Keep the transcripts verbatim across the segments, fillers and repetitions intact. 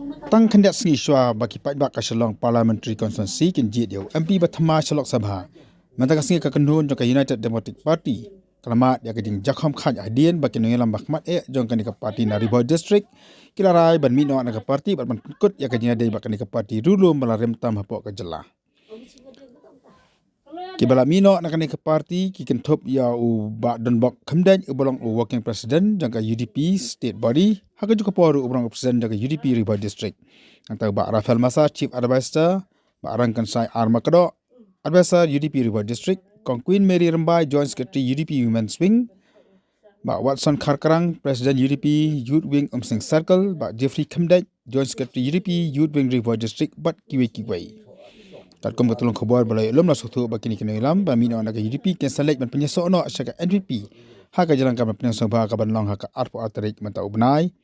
Tang khyndiat sngi shuwa ba ki paidbah ka Shillong Parliamentary Constituency kin jied ïa u M P ba thymmai sha Lok Sabha, mynta ka sngi ka kynhun jong ka United Democratic Party ka la mad ïa ka jingjakhom khaid hadien ba ki nongïalam ba khmat eh jong kane ka party na Ri Bhoi District ki la rai ban mih noh na ka party bad ban pynkut ïa ka jingïadei bad kane ka party ruh lum ba la rim tam hapoh ka jylla. Kiba la mih noh na kane ka party ki kynthup ïa u Bah Donbok Khymdeit uba long u Working President jong ka U D P State Body, ha kajuh ka por ruh uba long u President jong ka U D P Ri Bhoi District. Nangta u Bah Raphael Masa, Chief Adviser, Bah Rangkynsai R Makdoh, Adviser U D P Ri Bhoi District, Kong Queen Mary Rymbai, Joint Secretary U D P Women's Wing, Bah Watson Kharkrang, President U D P Youth Wing Umsning Circle, Bah Jeffrey Khymdeit, Joint Secretary U D P Youth Wing Ri Bhoi District bad kiwei kiwei. Katkum ka tlong khubor ba la ïoh lum, la sngewthuh ba kine ki nongïalam ba mih noh na ka U D P kin sa leit ban pynïasoh noh sha ka N P P ha ka jingïalang ka ban pynïasoh sngewbha ka ban long ha ka arphew ar tarik mynta u bnai.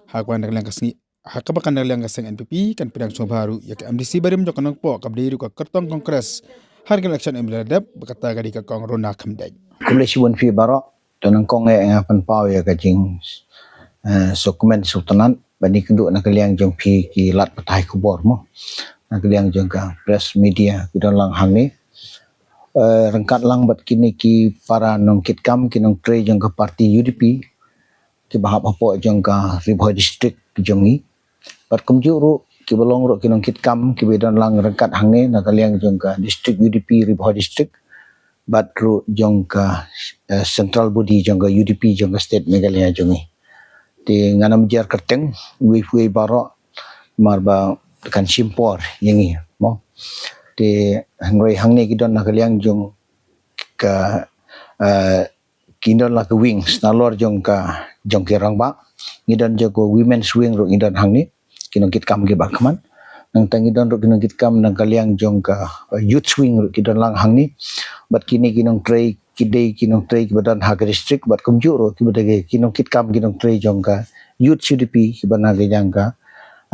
Ha kaba kan da ka liang ka sngi, ha kaba kan da ka liang ka seng N P P kan pynïasoh sngewbha ruh ïa ka M D C barim jong ka Nongpoh kaba dei ruh ka kyrtong Congress ha ka election M L A dep ba kata ka dei ka Kong Rona Khymdeit. Khublei shibun phi baroh. To nyngkong eh nga pynpaw ïa ka jing eh, sngewkmen sngewtynnat ba ngi kynduh na ka liang jong phi ki lad pathai khubor mo, na ka liang jong ka press media ki don lang hangne. Eh, ryngkat lang bad kine ki para nongkitkam ki nongtrei jong ka party U D P kiba hap hapoh jong ka Ri Bhoi District jong ngi. Bad kumjuh ruh kiba long ruh ki nongkitkam kiba don lang ryngkat hangne na ka liang jong ka District U D P Ri Bhoi District bad ruh jong ka eh, central body jong ka U D P jong ka state Meghalaya jong ngi. Te ngan ym jer kyrteng wei wei baroh namar ba kan shim por ïa ngi mo. Te hynrei hangne ki don na ka liang jong ka eh, ki don la ka wings nalor jong ka jong ki rangbah. Ngi don jong ka women's wing ruh ngi don hangne, ki nongkitkam kiba khmat. Nangta ngi don ruh ki nongkitkam na ka liang jong ka eh, youth wing ruh ki don lang hangne. Bad kine ki nongtrei ki dei ki nongtrei kiba don ha ka district bad kumjuh ruh kiba dei ki nongkitkam ki nongtrei jong ka youth U D P kiba na ka jong ka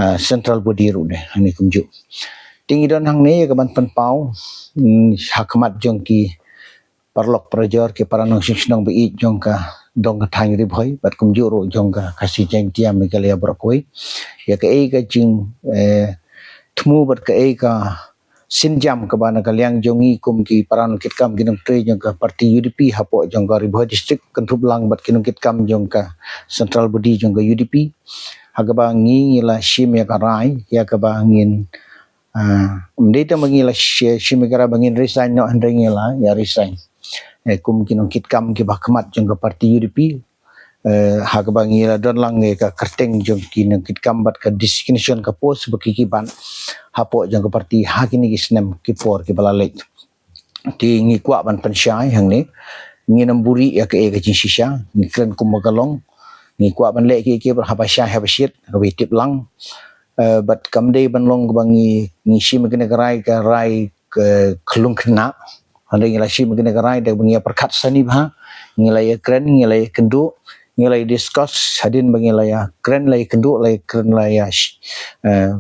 ah, central body ruh dei hangne kumjuh. Te ngi don hangne ïa ka ban pynpaw mm, ha khmat jong ki paralok parajor ki para nongshong shnong ba ïeit jong ka dong ka thaiñ Ri Bhoi bad kumjuh ruh jong ka Khasi Jaiñtia Meghalaya baroh kawei. Ïa kaei ka jing eh, thmu bad kaei ka sienjam kaba na ka liang jong ngi kum ki para nongkitkam ki nongtrei jong ka party U D P hapoh jong ka Ri Bhoi District kynthup lang bad ki nongkitkam jong ka central body jong ka U D P. Ha kaba ngi ngi la shim ïa ka rai ïa kaba ngin ah, ym dei tang ba ngi la shi- shim ïa ka rai ba ngin resign noh, hynrei ngi la ïa resign eh, kum ki nongkitkam kiba khmat jong ka party U D P. Eh, ha kaba ngi la don lang ïa ka kyrteng jong ki nongkitkam bad ka designation ka post ba ki ki ban hapoh jong ka party ha kine ki snem ki por kiba la leit. Te ngi kwah ban pynshai hangne, ngin ym buhrieh ïa kaei ka jingshisha, ngi kren kumba ka long. Ngi kwah ban leh kiei kiei bad haba shai haba shit haba ïa tip lang. Eh, bad kam dei ban long kaba ngi ngi shim ïa kane ka rai ka rai ka khlung khynnah. Hynrei ngi la shim ïa kane ka rai da ba ngi ïa pyrkhat sani bha, ngi la ïa kren, ngi la ïa kynduh, ngi la ïa discuss hadien ba ngi la ïa kren, la ïa kynduh, la ïa kren, la ïa sh- eh,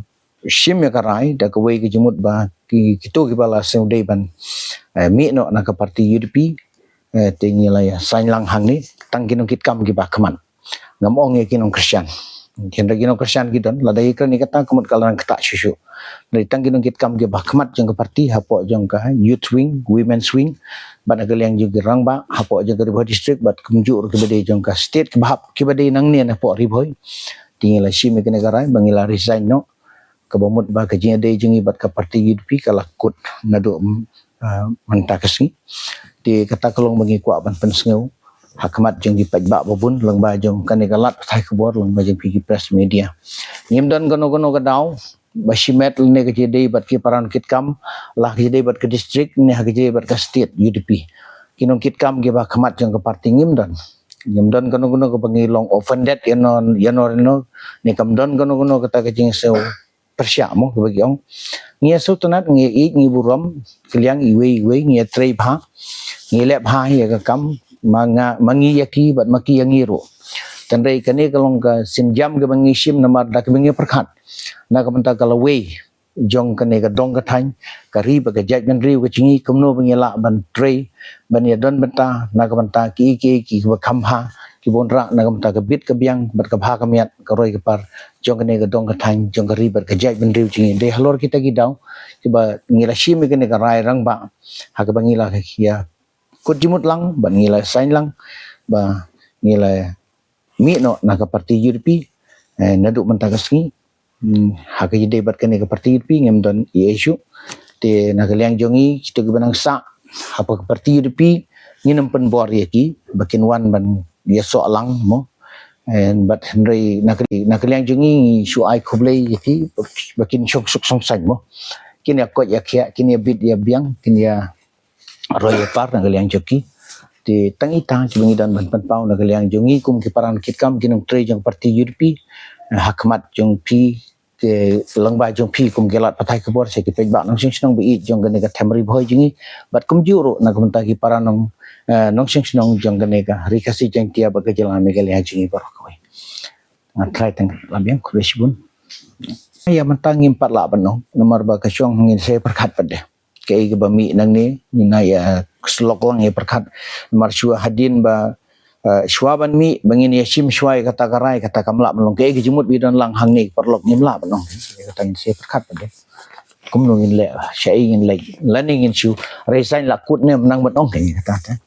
shim ïa ka rai da kawei ka jingmut ba ki kito kiba la sngewdei ban eh, mih noh na ka party U D P. Eh, te ngi la ïa sign lang hangne, tang ki nongkitkam kiba khmat. Ngam ong ïa ki nongkyrshan. Hynrei ki nongkyrshan ki don, lada ïa kren ïa kata ka mut ka la nang ktah shuh shuh. Hynrei tang ki nongkitkam kiba khmat jong ka party hapoh jong ka youth wing, women's wing, bad na ka liang jong ki rangbah hapoh jong ka Ri Bhoi District bad kumjuh ruh kiba dei jong ka state kiba hap kiba dei nangne hapoh Ri Bhoi. Te ngi la shim ïa kane ka rai ba ngi la resign noh. Kaba mut ba ka jingïadei jong ngi bad ka party U D P ka la kut naduh mm, ah, mynta ka sngi. Te kata ka long ba ngi kwah ban pynsngew ha khmat jong ki paidbah ba bun, lyngba jong kane ka lad pathai khubor, lyngba jong phi ki press media. Ngim don kano kano ka daw ba shimet lane ka jingïadei bad ki para nongkitkam, la ka jingïadei bad ka district ne ha ka jingïadei bad ka state U D P. Ki nongkitkam kiba khmat jong ka party ngim don. Ngim don kano kano kaba ngi long offended ïa no ïa no ïa no, ne kam don kano kano kata ka jingsngew pyrshah mo kaba ki ong. Ngi ïa sngewtynnat, ngi ïa ïeit, ngi burom ka liang iwei iwei, ngi ïa trei bha, ngi ïa leh bha ïa ka kam ma nga, ma ngi ïa ki bad ma ki ïa ngi ruh. Hynrei kane ka long ka sienjam kaba ngi shim namar da kaba ngi pyrkhat na ka bynta ka lawei jong kane ka dong ka thaiñ, ka ri bad ka jaitbynriew ka jong ngi, kumno ba ngi lah ban trei, ban ïa don bynta na ka bynta ki ki ki ba kham bha, ki bun rah na ka bynta ka bit ka biang bad ka bha ka miat, ka roi ka par jong kane ka dong ka thaiñ, jong ka ri bad ka jaitbynriew jong ngi. Dei halor kita ki daw kiba ngi la shim ïa kane ka rai rangbah, ha kaba ngi la ïa kut jingmut lang bad ngi la sign lang ba ngi la mih noh na ka parti U D P, eh, naduh mynta ka sngi. Hmm, ha ka ïadei bad kane ka parti U D P ngim don ei ei shuh. Te na ka liang jong ngi, kito kiba nang sah hapoh ka parti U D P, ngin ym pynbor ïa ki ba kin wan ban ïasoh lang mo. Eh, bad hynrei na ka, na ka liang jong ngi, ngi shu ai khublei ïa ki ba kin shong suk shong saiñ mo. Kin ïa koit ïa khiah, kin ïa bit ïa biang, kin ïa roi ïa par na ka liang jong ki. Te tang ita kiba ngi don ban pynpaw na ka liang jong ngi kum ki para nongkitkam, ki nongtrei jong parti U D P, eh, ha khmat jong phi, te lyngba jong phi kum ki lad pathai khubor sha ki paidbah nongshong shnong ba ïeit jong kane ka them Ri Bhoi jong ngi, bad kumjuh ruh na ka bynta ki para nong, eh, nongshong shnong jong kane ka Ri Khasi Jaiñtia bad ka jylla Meghalaya jong ngi baroh kawei. Nga trai tang la biang, khublei shibun. Ïa mynta ngim pat lah ban ong namar ba ka shong ngin sa pyrkhat pat de. Kaei kaba mih nangne, ngin ïa slok lang ïa pyrkhat. Namar shuwa hadien ba, eh, shuwa ban mih ba ngin ïa shim shuwa ïa kata ka rai, kata kam lah ban long. Kaei ka jingmut ba don lang hangne paralok, ngim lah ban ong. Ïa kata ngin sa pyrkhat pat de. Kumno ngin leh, shaei ngin leh, lane ngin shu resign la kut ne, ym nang ban ong ïa kata.